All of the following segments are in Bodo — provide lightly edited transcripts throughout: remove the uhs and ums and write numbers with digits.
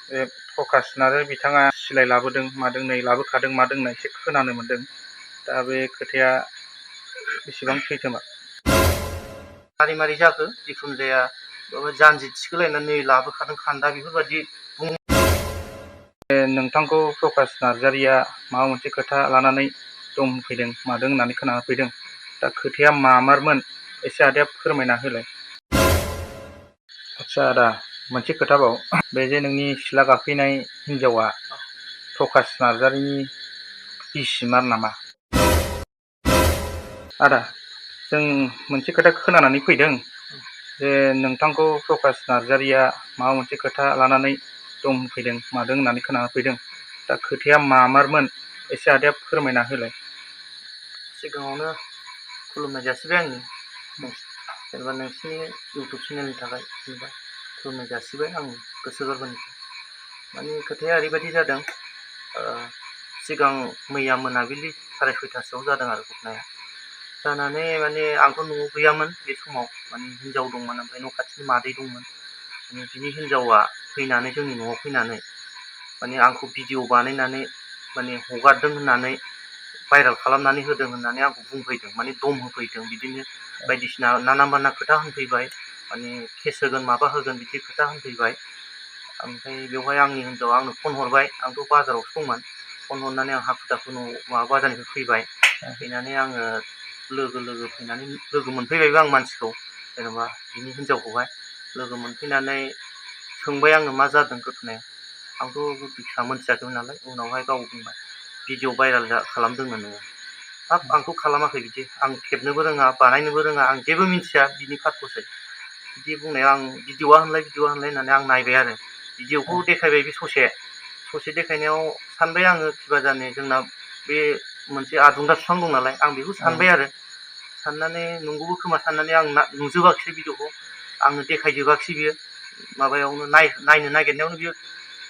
प्रकाश नार्जारि बिथाङा सिलाय लाबोदों मादों नै लाबोखादों मादों होनना एसे खोनानो मोन्दों। दा बे खोथाया बेसेबां सैथोमा? मारै जाखो जिखुनु जाया जानजि थिखोलायनानै लाबोखादों खान्दा बेफोरबायदि नोंथांखौ प्रकाश नार्जारिया माबा मोनसे खोथा लानानै दम होफैदों मादों होननानै खोनाफैदों। दा खोथाया मामारमोन एसे आदाया फोरमायना होलाय। आदसा आदा, मोनसे खोथाबाव, बे जे नोंनि सिथ्ला गाफैनाय हिन्जावा प्रकाश नार्जारिनि बिसिमार नामा? आदा, जों मोनसे खोथा खोनानानै फैदों जे नोंथांखौ प्रकाश नार्जारिया माबा मोनसे खोथा लानानै दम होफैदों मादों होननानै खोनाफैदों। दा खोथाया मामारमोन एसे आदाया फोरमायना होलाय। सिगाङावनो खुलुमनाय जासिबाय आंनि जेनेबा नोंसिनि इउटुब चेनेलनि थाखाय जेनेबा खुलुमनाय जासिबाय आं गोसो गोरबोनिफ्राय। माने खोथाया ओरैबायदि जादों, सिगां मैया मोनाबिलि 6:30 जादों आरो घटनाया। जानानै माने आंथ' न'आव गैयामोन बे समाव, माने हिन्जाव दंमोन ओमफ्राय न' खाथिनि मादै दंमोन। माने बिनि हिन्जावा फैनानै जोंनि न'आव फैनानै माने आंखौ भिडिअ बानायनानै माने हगारदों होननानै भाइरेल खालामनानै होदों होननानै आंखौ बुंफैदों, माने दम होफैदों। बिदिनो बायदिसिना नाना बाना खोथा होनफैबाय, माने केस होगोन माबा होगोन बिदि खोथा होनफैबाय। ओमफ्राय बेवहाय आंनि हिन्जावा आंनो फन हरबाय, आंथ' बाजारावसो दंमोन। फन हरनानै आं हाखु दाखु न'आव माबा बाजारनिफ्राय फैबाय। फैनानै आङो लोगो फैनानै लोगो मोनफैबायबो आं मानसिखौ, जेनेबा बिनि हिन्जावखौहाय लोगो मोनफैनानै सोंबाय आङो मा जादों घटनाया। आंथ' गुदि फिसा मोनथियाखैमोन नालाय। उनावहाय गाव बुंबाय भिडिअ भाइरेल खालामदोंनो नोङो। हाब आंथ' खालामाखै बिदि, आं खेबनोबो रोङा बानायनोबो रोङा, आं जेबो मिन्थिया बिनि पार्पसै। बिदि बुंनायाव आं भिडिअआ होनलाय होननानै आं नायबाय आरो भिडिअखौ देखायबाय। बे ससे देखायनायाव सानबाय आङो किबा जाने जोंना बे मोनसे आदुंगा बिफां दं नालाय, आं बेखौ सानबाय आरो साननानै नंगौबो खोमा साननानै आं नुजोबाखिसै भिडिअखौ, आंनो देखायजोबाखिसै। बियो माबायावनो नायनो नागिरनायावनो बियो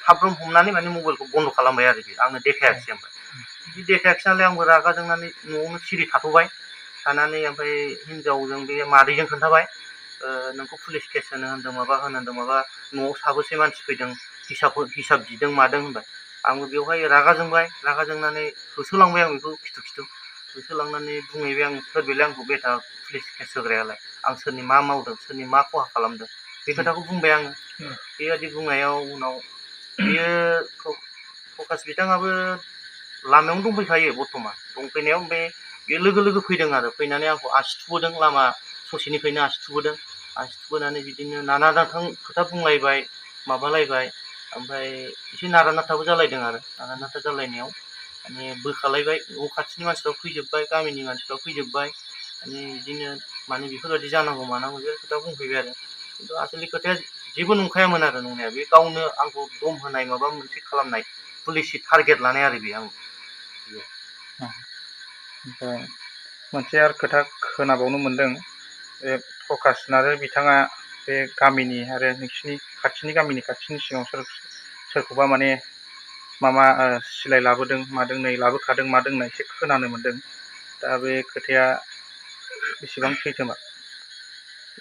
थाबनो हमनानै माने मबाइलखौ बन्द' खालामबाय आरो बियो आंनो देखायाखिसै। ओमफ्राय बिदि देखायाखिसै नालाय आंबो रागा जोंनानै न'आवनो सिरि थाथ'बाय। थानानै ओमफ्राय हिन्जावजों बे मादैजों खोन्थाबाय, नोंखौ पुलिस केस होनो होन्दों माबा माबा न'आव साबोसे मानसि फैदों हिसाब बिदों मादों होनबाय। आंबो बेवहाय रागा जोंनानै होसोलांबाय आं बेखौ खिथु होसोलांनानै बुंहैबाय आं, सोर बेलाय आंखौ बेटा पुलिस केस होग्रायालाय, आं सोरनि मा मावदों सोरनि मा खहा खालामदों बे खोथाखौ बुंबाय आङो। बेबायदि बुंनायाव उनाव बियो प्रकाश बिथाङाबो लामायावनो दंफैखायो बर्थमान, दंफैनायाव ओमफ्राय बेयो लोगो फैदों आरो फैनानै आंखौ आसि थुबोदों, लामा ससेनिफ्रायनो आसि थुबोनानै बिदिनो नाना नाथां खोथा बुंलायबाय माबालायबाय। ओमफ्राय एसे नारा नाथाबो जालायदों आरो नारा नाथा जालायनायाव माने बोखालायबाय। न' खाथिनि मानसिफ्रा फैजोब्बाय, गामिनि मानसिफ्रा फैजोब्बाय। माने बिदिनो माने बेफोरबायदि जानांगौ मानांगौ बे खोथा बुंफैबाय आरो खिन्थु आसलि खोथाया जेबो नंखायामोन आरो नंनाया। बे गावनो आंखौ दम होनाय माबा मोनसे खालामनाय, पुलिसनि टारगेट लानाय आरो बे आं। ओमफ्राय मोनसे आरो खोथा खोनाबावनो मोन्दों, बे प्रकाश नार्जारि बिथाङा बे गामिनि आरो नोंसिनि खाथिनि सिगाङाव सोरखौबा माने माबा सिलाय लाबोदों मादों नै लाबोखादों मादों होनना एसे खोनानो मोन्दों। दा बे खोथाया बेसेबां सैथोमा?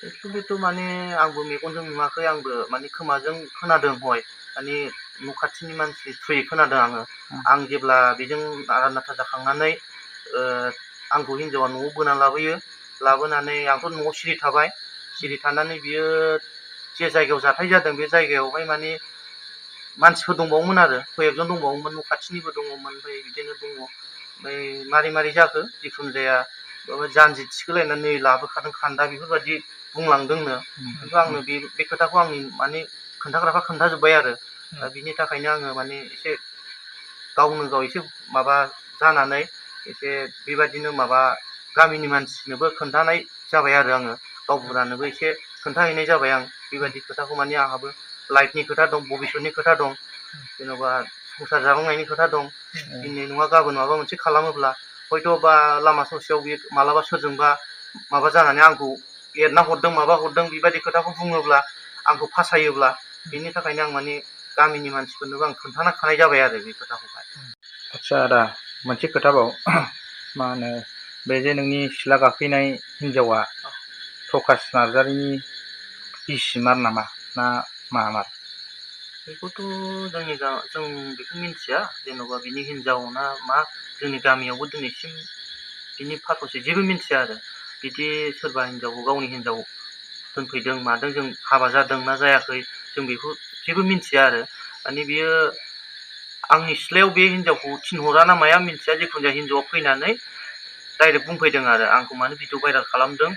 एक्सुवेलिथ' माने आंबो मेगनजों नुवाखै, आंबो माने खोमाजों खोनादों हय, माने न' खाथिनि मानसि थ्रुयै खोनादों आङो। आं जेब्ला बेजों नारा नाथा जाखांनानै आंखौ हिन्जावा न'आव बोना लाबोयो, लाबोनानै आंथ' न'आव सिरि थानानै बियो जे जायगायाव जाथाय जादों बे जायगायावहाय माने मानसिफोर दंबावोमोन आरो कयेकजन दंबावोमोन, न' खाथिनिबो दङमोन। ओमफ्राय बिदिनो दङ। ओमफ्राय मारै जाखो जिखुनु जाया जानजि थिखोलायनानै लाबोखादों खान्दा बेफोरबायदि बुंलांदोंनो। खिन्थु आंनो बे खोथाखौ आंनि माने खोन्थाग्राफ्रा खोन्थाजोब्बाय आरो दा बिनि थाखायनो आङो माने एसे गावनो गाव एसे माबा जानानै एसे बेबायदिनो माबा गामिनि मानसिनोबो खोन्थानाय जाबाय आरो आङो, गावबुरानोबो एसे खोन्थाहैनाय जाबाय आं। बेबायदि खोथाखौ माने आंहाबो लाइफनि खोथा दं, भबिसतनि खोथा दं, जेन'बा संसार जालांनायनि खोथा दं। दिनै नङा गाबोन माबा मोनसे खालामोब्ला हयथ' बा लामा ससेयाव बे मालाबा सोरजोंबा माबा जानानै आंखौ एरना हरदों माबा हरदों बेबायदि खोथाखौ बुङोब्ला, आंखौ फासायोब्ला, बेनि थाखायनो आं माने गामिनि मानसिफोरनोबो आं खोन्थाखानाय जाबाय आरो बे खोथाखौहाय। आदसा आदा, मोनसे खोथाबाव, मा होनो बे जे नोंनि सिथ्ला गाफैनाय हिन्जावा प्रकाश नार्जारिनि बिसिमार नामा ना मामार? बेखौथ' जों बेखौ मिन्थिया जेन'बा बिनि हिनजाव ना मा जोंनि गामियावबो दिनैसिम बिनि पारप'सै जेबो मिन्थिया आरो बिदि सोरबा हिनजावखौ गावनि हिनजाव दोनफैदों मादों जों हाबा जादों ना जायाखै जों बेखौ जेबो मिन्थिया आरो माने बियो आंनि सिथ्लायाव बे हिनजावखौ थिनहरा ना माया मिन्थिया जिखुनु जाया हिनजावा फैनानै डाइरेक्ट बुंफैदों आरो आंखौ मानो भिडिअ भाइराल खालामदों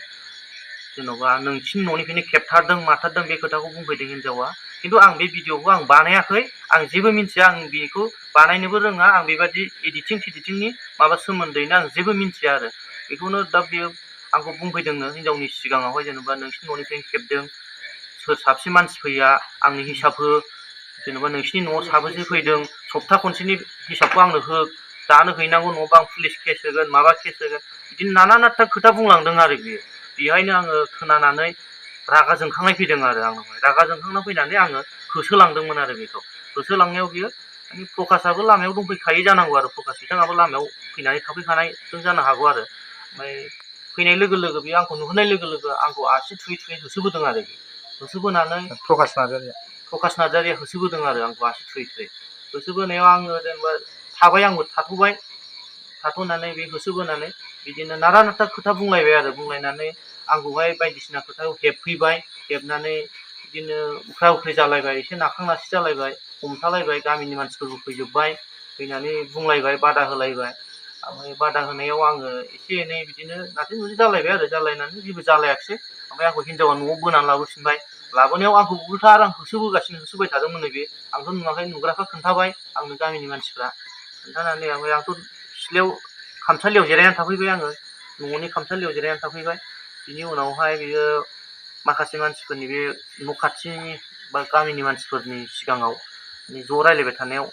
जेन'बा नोंसिनि न'निफ्रायनो खेबथारदों माथारदों बे खोथाखौ बुंफैदों हिनजावा खिन्थु आं बे भिडिअखौ आं बानायाखै आं जेबो मिन्थिया आं बेखौ बानायनोबो रोङा आं बेबादि एडिटिंनि माबा सोमोन्दैनो आं जेबो मिन्थिया आरो बेखौनो दा बियो आंखौ बुंफैदोंनो हिनजावनि सिगाङावहाय जेनेबा नोंसिनि न'निफ्रायनो खेबदों सोर साबसे मानसि फैया आंनि हिसाब हो जेनेबा नोंसिनि न'आव साबेसे फैदों सप्ता खनसेनि हिसाबखौ आंनो हो दानो हैनांगौ नङाबा आं पुलिस केस होगोन माबा केस होगोन बिदिनो नाना नाथा खोथा बुंलांदों आरो बियो बेहायनो आङो खोनानानै रागा जोंखांनाय फैदों आरो आंनावहाय रागा जोंखांना फैनानै आङो होसोलांदोंमोन आरो बेखौ होसोलांनायाव बियो माने प्रकासाबो लामायाव दंफैखायो जानांगौ आरो प्रकास बिथाङाबो लामायाव फैनानै थाफैखानायजों जानो हागौ आरो ओमफ्राय फैनाय लोगो लोगो बे आंखौ नुहरनाय लोगो लोगो आंखौ आसि थुयै थुयै होसोबोदों आरो होसोबोनानै प्रकास नार्जारिया होसोबोदों आरो आंखौ आसि थुयै थुयै होसोबोनायाव आङो जेनेबा आंबो थाथ'बाय थाथ'नानै बे होसोबोनानै बिदिनो नारा नाथा खोथा बुंलायबाय आरो बुंलायनानै आंखौहाय बायदिसिना खोथाखौ हेबफैबाय हेबनानै बिदिनो उख्रा उख्रि जालायबाय एसे नाखां नासि जालायबाय हमथालायबाय गामिनि मानसिफोरबो फैजोब्बाय फैनानै बुंलायबाय बादा होलायबाय ओमफ्राय बादा होनायाव आङो एसे एनै बिदिनो नाथि नुथि जालायबाय आरो जालायनानै जेबो जालायाखिसै ओमफ्राय आंखौ हिनजावा न'आव बोनानै लाबोफिनबाय लाबोनायाव आंखौ उल्था आरो आं होसोबाय थादोंमोन बे आंथ' नुवाखै नुग्राफ्रा खोन्थाबाय आंनो गामिनि मानसिफ्रा खोन्थानानै ओमफ्राय आंथ' सिथ्लायाव खामसालियाव जिरायनानै थाफैबाय आङो न'नि खामसालियाव जिरायनानै थाफैबाय बिनि उनावहाय बियो माखासे मानसिफोरनि बे न' खाथिनि बा गामिनि मानसिफोरनि सिगाङाव ज' रायलायबाय थानायाव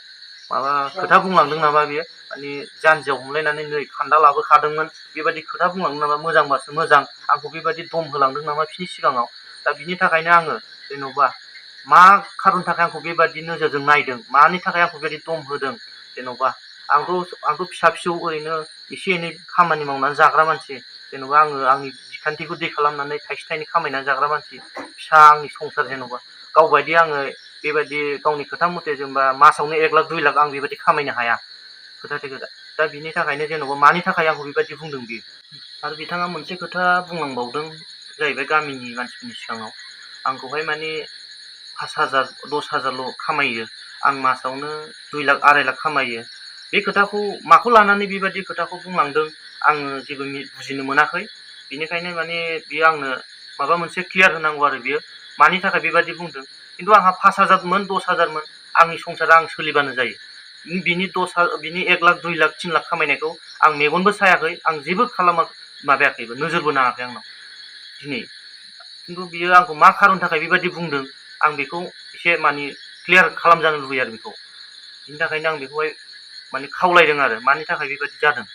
माबा खोथा बुंलांदों नामा बियो माने जानजियाव हमलायनानै नै खान्दा लाबोखादोंमोन बेबायदि खोथा बुंलांदों नामा मोजांबासो मोजां आंखौ बेबायदि दम होलांदों नामा बिसोरनि सिगाङाव दा बिनि थाखायनो आङो जेन'बा मा खारननि थाखाय आंखौ बेबायदि नोजोरजों नायदों मानि थाखाय आंखौ बेबायदि दम होदों जेन'बा आंथ' फिसा फिसौ ओरैनो एसे एनै खामानि मावनानै जाग्रा मानसि जेन'बा आङो आंनि बिखान्थिखौ दै खालामनानै थाइसे थाइनै खामायनानै जाग्रा मानसि फिसा आंनि संसार जेन'बा गावबायदि आङो बेबायदि गावनि खोथा मथे जेनेबा मासावनो 1 लाख 2 लाख आं बेबायदि खामायनो हाया खोथाथे खोथा दा बिनि थाखायनो जेन'बा मानि थाखाय आंखौ बेबायदि बुंदों बियो आरो बिथाङा मोनसे खोथा बुंलांबावदों जाहैबाय गामिनि मानसिफोरनि सिगाङाव आंखौहाय माने 5,000 10,000ल' खामायो आं मासावनो 2 लाख 2.5 लाख खामायो बे खोथाखौ माखौ लानानै बेबायदि खोथाखौ बुंलांदों आङो जेबो बुजिनो मोनाखै बेनिखायनो माने बियो आंनो माबा मोनसे क्लियार होनांगौ आरो बियो मानि थाखाय बेबायदि बुंदों खिन्थु आंहा 5,000 मोन 10,000 मोन आंनि संसारा आं सोलिबानो जायो बिनि 1 लाख 2 लाख 3 लाख खामायनायखौ आं मेगनबो सायाखै आं जेबो माबायाखैबो नोजोरबो नाङाखै आंनाव दिनै खिन्थु बियो आंखौ मा खारननि थाखाय बेबायदि बुंदों आं बेखौ एसे माने क्लियार खालामजानो लुबैयो आरो बेखौ बिनि थाखायनो आं बेखौहाय माने खावलायदों आरो मानि थाखाय बेबायदि जादों